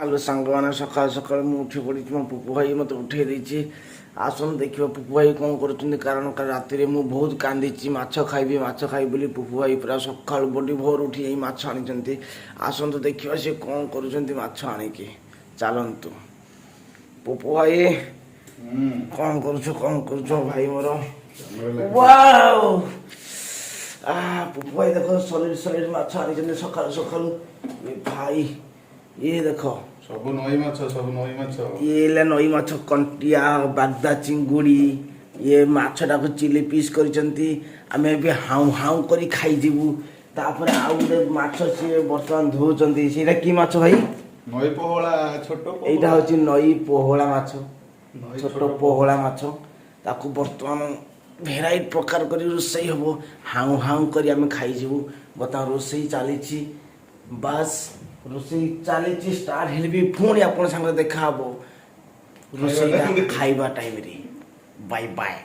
Hello ସାଙ୍ଗମାନେ, ସକାଳୁ ସକାଳୁ ମୁଁ ଉଠି ପଡ଼ିଛି। ମୋ ପୁପୁ ଭାଇ ମୋତେ ଉଠେଇ ଦେଇଛି। ଆସନ୍ତୁ ଦେଖିବା ପୁପୁ ଭାଇ କ'ଣ କରୁଛନ୍ତି। କାରଣ କାଲି ରାତିରେ ମୁଁ ବହୁତ କାନ୍ଦିଛି, ମାଛ ଖାଇବି, ମାଛ ଖାଇବି ବୋଲି। ପୁପୁ ଭାଇ ପୁରା ସକାଳୁ ବଡ଼ି ଭୋର ଉଠି ଯାଇ ମାଛ ଆଣିଛନ୍ତି। ଆସନ୍ତୁ ଦେଖିବା ସେ କ'ଣ କରୁଛନ୍ତି ମାଛ ଆଣିକି। ଚାଲନ୍ତୁ। ପୁପୁ ଭାଇ, କ'ଣ କରୁଛ? କ'ଣ କରୁଛ ଭାଇ ମୋର? ୱାଓ! ଆ ପୁପୁ ଭାଇ, ଦେଖ, ସଲିଡ୍ ସଲିଡ୍ ମାଛ ଆଣିଛନ୍ତି ସକାଳୁ ସକାଳୁ। ଏ ଭାଇ, ଇଏ ଦେଖ। ସବୁ ନଈ ମାଛ, ସବୁ ନଈ ମାଛ। ଇଏ ହେଲା ନଈ ମାଛ, କଣ୍ଟିଆ, ବାଗଦା ଚିଙ୍ଗୁଡ଼ି। ଇଏ ମାଛଟାକୁ ଚିଲି ପିସ୍ କରିଛନ୍ତି। ଆମେ ଏବେ ହାଉଁ ହାଉଁ କରି ଖାଇଯିବୁ। ତାପରେ ଆଉ ଗୋଟେ ମାଛ ସିଏ ବର୍ତ୍ତମାନ ଧୋଉଛନ୍ତି। ସେଇଟା କି ମାଛ ଭାଇ? ନଈ ପୋହଳା, ଛୋଟ ପୋହଳା। ଏଇଟା ହଉଛି ନଈ ପୋହଳା ମାଛ। ନଈ ଛୋଟ ପୋହଳା ମାଛ। ତାକୁ ବର୍ତ୍ତମାନ ଭେରାଇଟି ପ୍ରକାର କରି ରୋଷେଇ ହେବ। ହାଉଁ ହାଉଁ କରି ଆମେ ଖାଇଯିବୁ। ବର୍ତ୍ତମାନ ରୋଷେଇ ଚାଲିଛି। ବାସ୍, ରୋଷେଇ ଚାଲିଛି। ଷ୍ଟାର୍ଟ ହେଲେ ବି ପୁଣି ଆପଣ ସାଙ୍ଗରେ ଦେଖା ହବ ରୋଷେଇଟା ଖାଇବା ଟାଇମରେ। Bye bye.